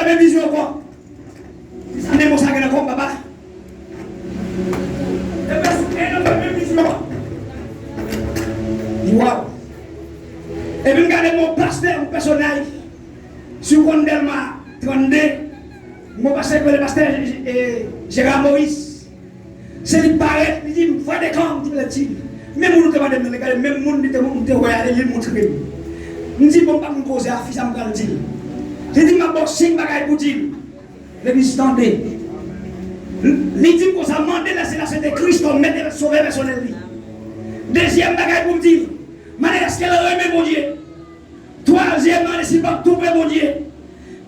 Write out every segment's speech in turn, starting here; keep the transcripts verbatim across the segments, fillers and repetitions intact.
menm vizyon ankò. Sa menm sa gen ankò, papa. E prèske en an, menm vizyon ankò. Li, waw. Epi m gade yon pastè, yon pèsonaj, si w konn Dèlma trannde, yon pastè ki rele pastè, eh, Gérard Moïse. Se li k parèt, li di m, "Frè Dekan," m di, "Lè di." Men moun ou te mande m nan, li gade, menm moun li te, m te wè a, li montre m. M di, "Bon, m pa konn koze a, fi sa m pral di l." Li di m, "M ap ba w senk bagay pou di l." Legliz, tande. Li di m konsa, "Mande lè se la se te Kris kòm mèt e sovè pèsonèl li." Dezyèm bagay pou m di l, mande èske l renmen Bondye. Twazyèm nan, si l p ap twonpe Bondye.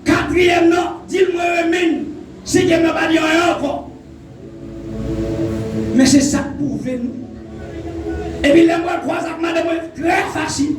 Katriyèm nan, di l mwen renmen l. Senkyèm nan, pa di anyen ankò. Men se sa k pwouve nou. Epi lè m pral kwaze ak madanm mwen, trè fasil.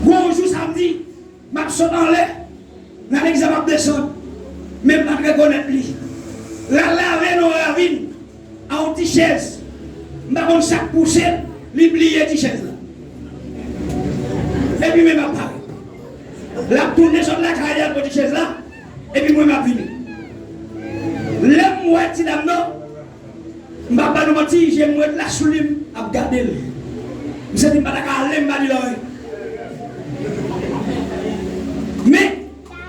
Gon jou samdi, m ap sot anlè. Nan legliz la m ap desann, men m pa t rekonèt li. L al lave nan ravin a yon ti chèz. M pa konn sa k pouse l, li bliye ti chèz la. Epi men m ap parèt. L ap tounen sot lakay li al pran ti chèz la, epi mwen m ap vini. Lè m wè ti dam nan, M pa ba nou manti, je m ret la sou li, m ap gade l. M santi m pa ta ka ale, m pa di l anyen. Men,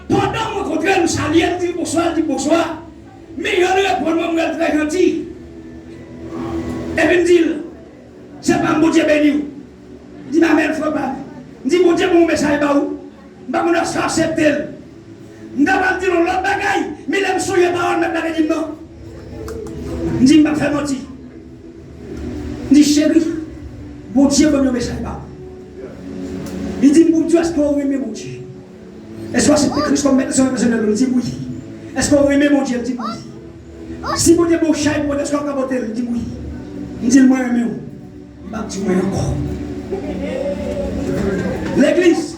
pandan m rankontre l, m salye l, m di l bonswa, l di m bonswa. Men jan l reponn mwen, m wè l trè janti. Epi m di l, "Sè pa m, Bondye beni w." Di m, "Amèn, frè pa m." M di, "Bondye ban m yon mesaj ba ou." M pa konn èske w aksepte l. M ta pral di l yon lòt bagay, men lè m sonje pawòl mèt la te di m nan, m di m p ap fè manti. M di, "Cheri, Bondye ban m yon mesaj ba ou." Li di m, "Pou m di w, èske w renmen Bondye? Èske w aksepte Kris kòm mèt e sovè pèsonèl ou?" Li di m, "Wi." "Èske w renmen Bondye?" Li di m, "Wi." "Si Bondye ban w chay pou mwen, èske w ap pote l?" Li di m, "Wi." M di l, "Mwen renmen w." M p ap di w anyen ankò. Legliz,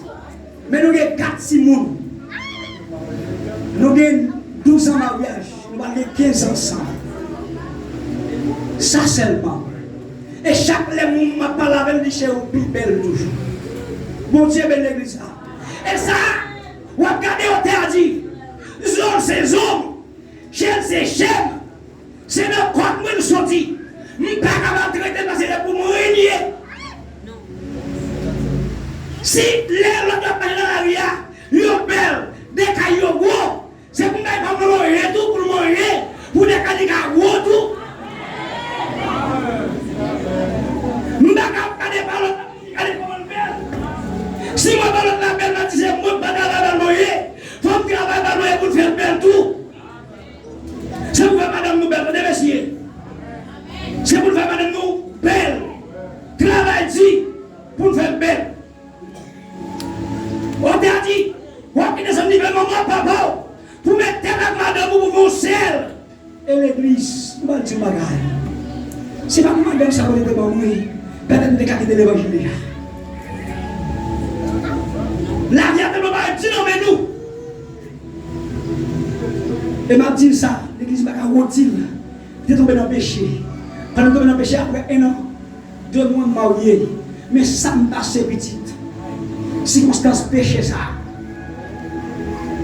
men nou gen kat timoun. Nou gen douz an maryaj, nou pral gen kenz an ansanm. Sa sèlman. E chak lè moun m ap pale avè l, li cheri w pi bèl toujou. Bondye beni legliz la. E sa, w ap gade otè a di, zo l se zo m, chè l se chè m. Se nan kòt mwen l soti. M pa kapab trete l paske se pou mwen l ye. Si lè lòt yo ap mache nan lari a, yo bèl, de kay yo gwo, se pou m bay pa m nan manje tou, pou l manje, pou de kay li ka gwo tou. M pa ka ap gade pa lòt la, gade kòman l bèl. Si mwen pa lòt la bèl, m ap di se mwen k pa travay ba l manje, fò m travay ba l manje pou l fè l bèl tou. Se pou fè madanm nou bèl, tande mesye. Se pou n fè madanm nou bèl. Travay di pou n fè l bèl. Otè a di, w ap kite sa nivo manman papa w pou met tèt ak madanm ou pou fè yon sèl. E legliz, m pral di yon bagay. Si pa pou madanm sa Bondye te ban mwen, petèt m te ka kite levanjil deja. Lavi a tèlman parèt di nan men nou. E m ap di l sa, legliz pa ka wont di l. Li te tonbe nan peche. Pandan l tonbe nan peche, apre en an, de mwa m marye. Men sa m pase, pitit. Sikonstans peche sa.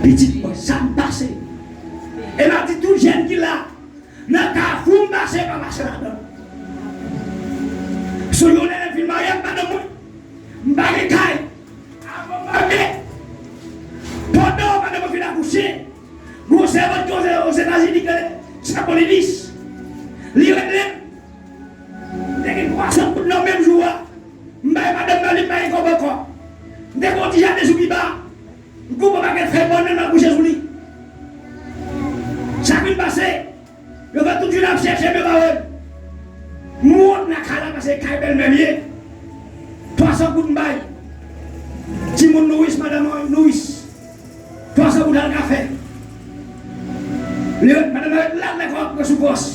Pitit mwen, sa m pase. E m ap di tout jèn ki la, nan kafou m pase, pa mache ladan. Sou yon lè, lè m fin marye ak madanm mwen, m pa gen kay. Avan m marye, pandan madanm mwen fin akouche, gon sèvant ki Ozetazini ki rele Chapolinis, li rele m. M te gen twa san goud nan menm jou a. M bay madanm nan, li pa gen kòb ankò. M te gen yon ti jaden sou Kiba. M koupe yon pakèt fèy bannann, m al kouche sou li. Sa k vin pase, yo fè tout jounen ap chèche m, yo pa wè m. M wont nan kay la paske kay bèlmè m ye. Twa san goud m bay. Timoun nouris, madanm nouris. Twa san goud al kafe. Li, madanm nan ret la, nan kò ap pran sou pòs.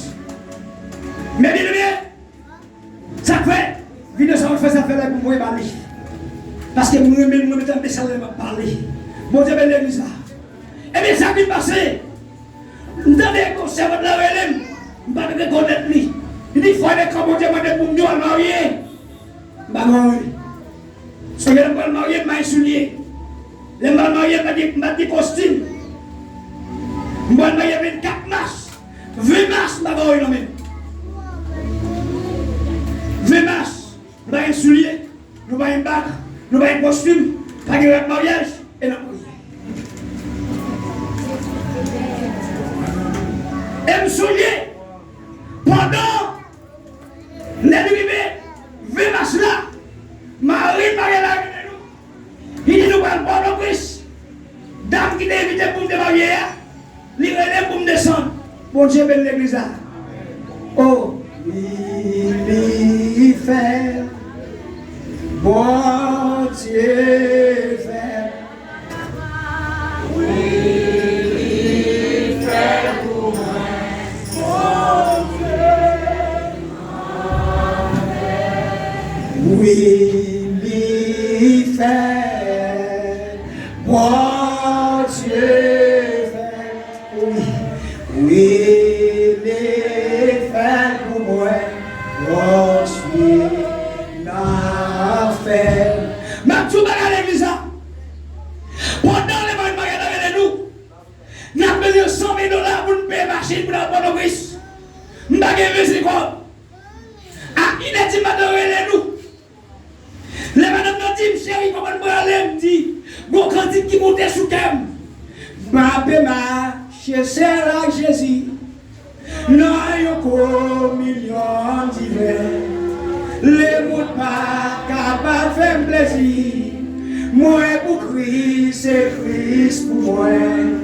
Men byeneme, sa k fè videyo sa w ap fè, sa fè lè pou mwen ba li. Paske m renmen, m renmen tande sa lè m ap pale. Bondye beni legliz la. Ebyen, sa k vin pase? M tande yon sèvant la rele m. M pa t rekonèt li. Li di, "Frè Dekan, Bondye mande pou m di w al marye." M pa gen anyen. Sonje lè m pral marye, m pa gen soulye. Lè m pral marye, m pa t gen, m pa t gen kostim. M pral marye vennkat mas. Ven mas, m pa gen anyen nan men m. Ven mas, nou pa gen soulye, nou pa gen bag, nou pa gen kostim, pa gen rad maryaj, e n ap marye. E m sonje, pandan lè li rive ven mas la, mari m marye la rele nou. Li di nou pral Pòtoprens. Dam ki te envite m pou m te marye a, li rele m pou m desann. Bondye beni legliz la. Oh, wi, li fè. Bondye fè. Wi, li fè pou mwen. Bondye. Wi, li fè, Bondye fè, wi, wi, li fè pou mwen, Bondye nan fè. M ap di w bagay legliz la. Pandan lè mari m marye la rele nou, n ap bezwen san mil dola pou n peye machin pou n al Pòtoprens. M pa gen ven sen kòb. A inè di maten yo rele nou. Lè madanm nan di m, cheri, kòman n prale? M di, gon kantik ki monte sou kè m. M ape mache sèl ak Jezi nan yon kominyon diven. Lemonn pa kapab fè m plezi. Mwen pou Kris, se Kris pou mwen.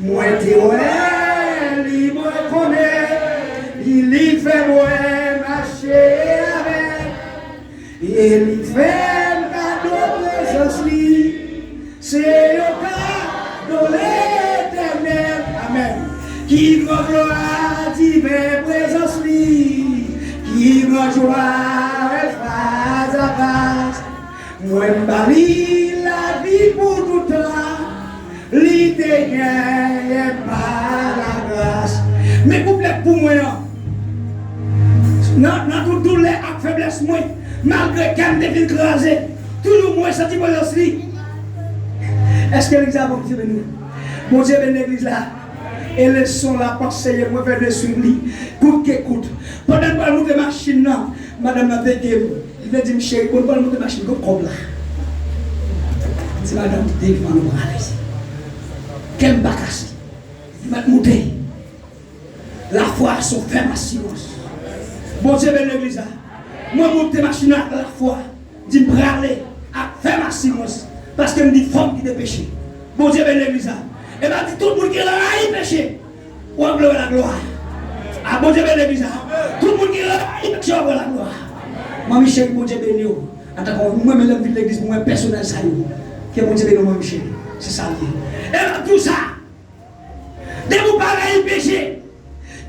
Mwen te wè li, mwen konnen li, li fè mwen mache avè l. E li fè m kado prezans li. Se yon kado Letènèl. Amèn. Ki gran glwa diven prezans li. Ki gran jwa fas a fas. Mwen ba li lavi pou tout tan. Li te genyen pa lagras. Men kouplè pou mwen an. Nan, nan tout doulè ak feblès mwen, malgre kè m te fin kraze, toujou mwen santi prezans li. Èske legliz la bon? Bondye beni nou. Bondye beni legliz la. E leson la, panse mwen fè de swiv li, kout ke kout. Pandan m pral monte machin nan, madanm nan teke m. Li vle di m, cheri, bon, pral monte machin, kot kòb la? M di, madanm, devan nou prale. Kè m pa kase. M ap monte. Lafwa se yon fèm asirans. Bondye beni legliz la. Mwen monte machin nan ak lafwa. Di m prale ak fèm asirans. Paske m di fò m kite peche. Bondye beni legliz la. E m ap di tout moun ki rayi peche. W ap leve laglwa. A, Bondye beni legliz la. Tout moun ki rayi peche w ap leve laglwa. Manmi cheri, Bondye beni w. Antanke mwen menm lè m vin legliz pou mwen pèsonèl sa yo. Ke Bondye beni w, manmi cheri. Se sa l ye. E m ap di w sa. Depi w pa rayi peche,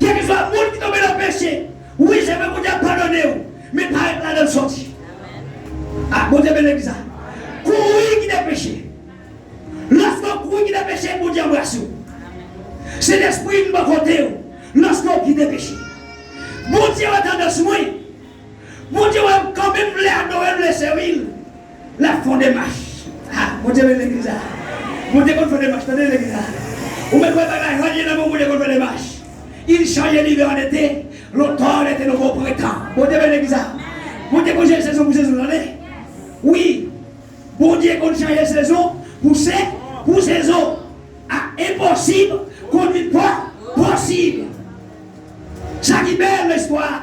kèlkeswa moun ki tonbe nan peche, wi, se vre Bondye ap padone w, men parèt ladan l sòti. A, Bondye beni legliz la. Kouri kite peche. Lòske w kouri kite peche, Bondye anbrase w. Sentespri vin bò kote w lòske w kite peche. Bondye wè tandans mwen. Bondye wè m kanpe, m vle adore, m vle sèvi l. L ap fè yon demach. A, Bondye beni legliz la. Bondye konn fè demach, tande legliz la. Ou mèt wè bagay la, Bondye nan men w, Bondye konn fè demach. Il change l'hiver en été, l'automne est un nouveau printemps. Bondye beni legliz la. Bondye konn chanje sezon pou sezon, tande. Wi. Bondye konn chanje sezon pou se, pou sezon. A, enposib konn vin po, posib. Sa ki bèl nan istwa a,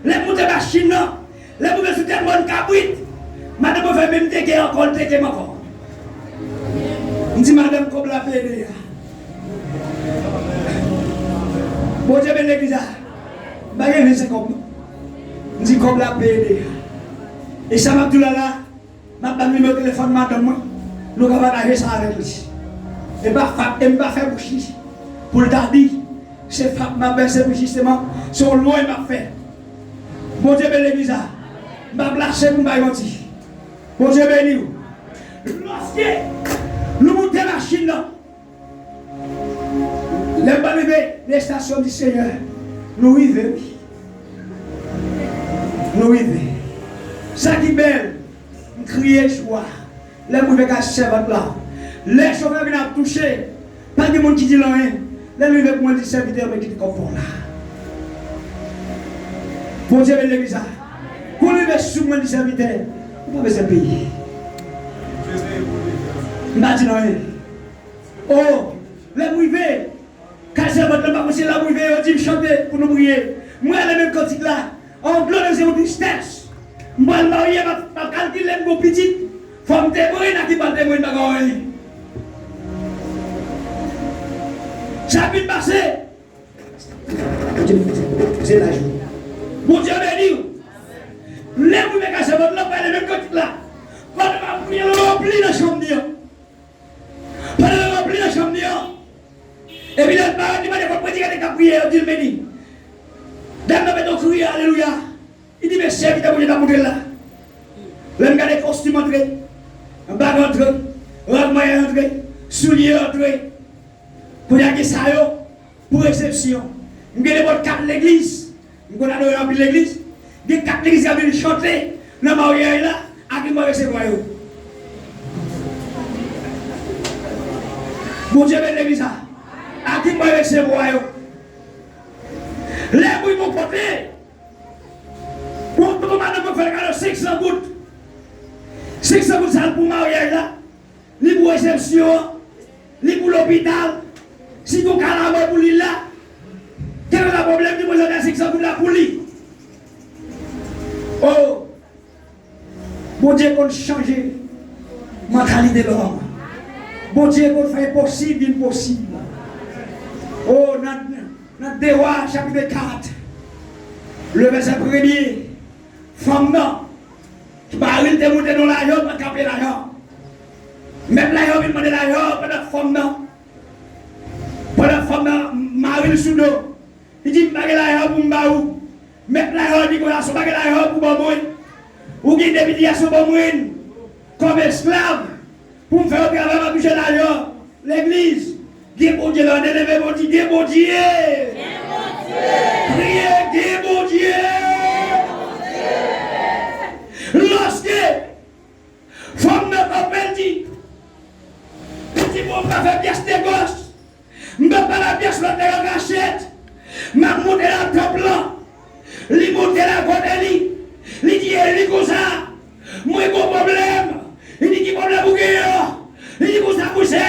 lè m moute machin nan, lè m rive sou tèt bòn kabrit, madanm mwen fè menm teke ankò, l teke m ankò. M di, madanm, kòb la peye deja. Bondye beni legliz la. M pa gen ven sen kòb non. M di, kòb la peye deja. E sa m ap di w la la, m ap ba n nimewo telefòn madanm mwen. Nou ka pataje sa avèk li. E pa fap, e m pa fè bouch li pou l ta di, se fap m ap fè, se pou jisteman, se yon lwen m ap fè. Bondye beni legliz la. M pa plase pou m bay manti. Bondye beni w. Lòske nou moute machin nan, lè m pral rive nan estasyon, m di, Senyè, nou rive, wi. Nou rive. Sa ki bèl, m kriye jwa. Lè m rive kay sèvant la, Lè chofè vin ap touche, pa gen moun ki di l anyen. Lè l rive pou mwen, l di, "Sèvitè, mwen kite kòb pa w la." Bondye beni legliz la. Kou l rive sou mwen, l di, "Sèvitè, ou pa bezwen peye." M pa di l anyen. O, lè m rive, kay sèvant lan pa konn si lè m rive, yo di m chante pou nou priye. Mwen ale menm kantik la. An dlo nan je m tristès. M pral marye, m ap, m ap kalkile m gon pitit. Fò m temwen, nan ki m pral temwen, m pa ka wè anyen. Sa vin pase. Bondye beni w. Bondye beni w. Lè m rive kay sèvant lan, m pale menm kantik la. Pandan m ap priye, l ranpli nan chanm li an. Pandan l ranpli nan chanm li an. Epi lè l parèt, li mande kot predikatè k t ap priye, yo di l, "Meni." Dam nan mete yon kriye, alelouya. Li di, "Men sèvitè Bondye t ap montre l la." Lè m gade kostim antre, bag antre, rad mwayen antre, soulye antre. Kounye a gen sa yo pou resepsyon. M gen nenpòt kat legliz. M konn adore anpil legliz. Gen kat legliz k ap vin chante nan maryaj la, a ki m pral resevwa yo? Bondye beni legliz la. A ki m pral resevwa yo? Lè m rive yon kote, yon, yon madanm mwen fè l kado senk san goud. Senk san goud sa l pou maryaj la. Li pou resepsyon an, li pou lopital, si gon kalamò pou li la, kèlkeswa pwoblèm li, mwen sa fè senk san goud la pou li. O, Bondye konn chanje mantalite lòm. Bondye konn fè enposib vin posib. O, nan, nan De Wa, chapit kat, le vèsè premye, fanm nan, mari l te moute nan lajò, l pa t ka peye lajò. Mèt lajò vin mande lajò pandan fanm nan. Pandan fanm nan, mari l sou do. Li di, "M pa gen lajò pou m ba ou." Mèt lajò di konsa, "Si w pa gen lajò pou ban mwen, ou gen de pitit gason ban mwen kòm esklav pou m fè yo travay, m ap touche lajò." Legliz, gen Bondye la, leve Bondye, gen Bondye. Gen Bondye. Kriye, gen Bondye. Lòske fanm nan kanpe, l di, "Pitit mwen, m pa fè pyès negòs. M pa pale pyès lòt nèg an kachèt. M ap moute nan tanp lan." Li moute la kote li. Li di, "E li konsa, mwen gon pwoblèm." Li di, "Ki pwoblèm ou genyen an?" Li di, "Konsa, monchè,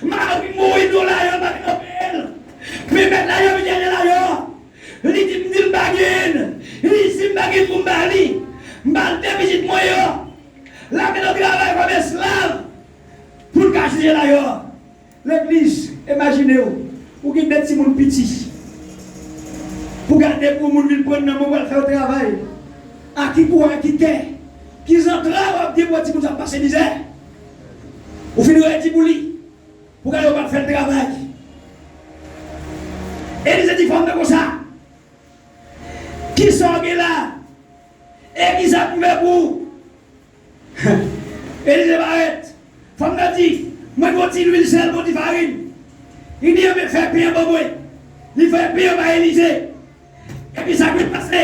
mari m mouri nan lajò, m pa gen anpil. Men mèt lajò vin chèche lajò." Li di, "M di l m pa gen." Li di, "Si m pa gen pou m ba li, m ba l de pitit mwen yo. L ap mete nan travay kòm esklav pou l ka chèche lajò." Legliz, imajine w, ou gen de timoun piti. Pou gade pou moun vin pran nan men w, al fè yo travay. A ki kou, a ki kè, ki zantrav w ap gen pou wè timoun sa ap pase mizè? Ou fin redi pou li. Pou gade yo pa t fè l travay. Elize di fanm nan konsa, "Kisa w gen la? E kisa pou m fè pou ou?" Elize parèt. Fanm nan di, "Mwen gen yon ti lwil sèl, yon ti farin." Li di, "Ebyen, fè pen an ban mwen." Li fè pen an bay Elize. Epi sa k pase?